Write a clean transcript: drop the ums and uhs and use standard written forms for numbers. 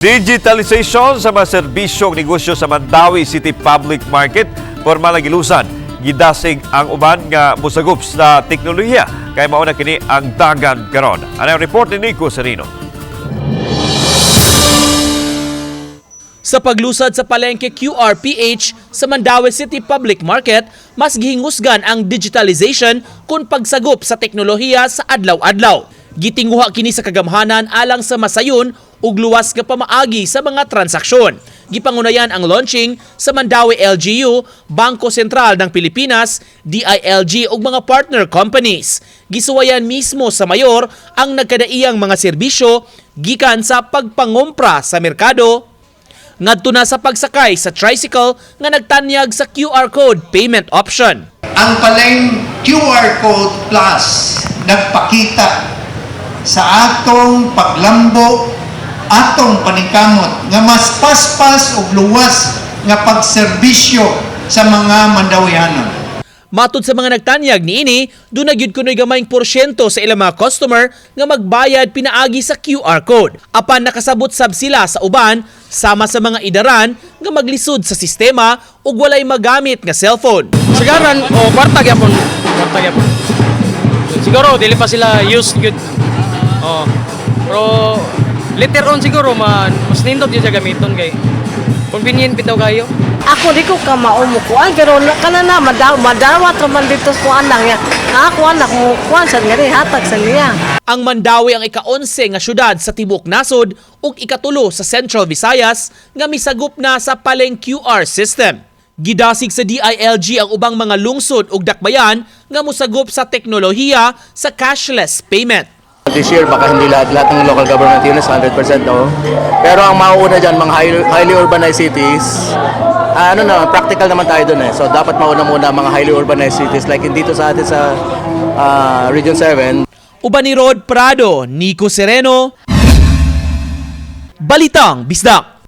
Digitalization sa mga serbisyo ug negosyo sa Mandaue City Public Market pormal nga gilusan. Gidasig ang uban nga mosagop sa teknolohiya kay mao na kini ang dagan karon. Ano ang report ni Nico Serino? Sa paglusad sa palengke QRPH sa Mandaue City Public Market, mas gihingusgan ang digitalization kung pagsagop sa teknolohiya sa adlaw-adlaw. Gitinguha kini sa kagamhanan alang sa masayon ug luwas nga pamaagi sa mga transaksyon. Gipangunayan ang launching sa Mandaue LGU, Bangko Sentral ng Pilipinas, DILG ug mga partner companies. Gisuwayan mismo sa mayor ang nagkadaiyang mga serbisyo gikan sa pagpangompra sa merkado ngadto na sa pagsakay sa tricycle nga nagtanyag sa QR code payment option. Ang Paleng QR Code Plus nagpakita sa atong paglambo, atong paningkamot nga mas paspas ug luwas nga pagserbisyo sa mga Mandawihanon. Matud sa mga nagtanyag niini, duna gyud kunoy gamayng porsyento sa ilang mga customer nga magbayad pinaagi sa QR code. Apan nakasabot sab sila sa uban sama sa mga idaran nga maglisod sa sistema ug walay magamit nga cellphone. Sigaran o kwarta gyapon, kwarta gyapon. Siguro dili pa sila used good. Oh. Pero later on siguro man mas nindot yun siya gamiton kay convenient bitaw kayo. Ako di ko kamao mo kuan pero kana na madawat ra man dito ko anak niya. Ako anak mo kuan sa ngari hatag sa niya. Ang Mandaue ang ika-11 nga syudad sa tibuok nasod ug ikatulo sa Central Visayas nga misagop na sa Paleng QR system. Gidasig sa DILG ang ubang mga lungsod ug dakbayan nga mosagop sa teknolohiya sa cashless payment. This year, baka hindi lahat-lahat ng local government units, 100%, no? Pero ang mauuna dyan, mga highly urbanized cities, ano na, practical naman tayo dun eh. So, dapat mauna muna mga highly urbanized cities like dito sa atin sa Region 7. Uban ni Rod Prado, Nico Sereno, Balitang Bisdak.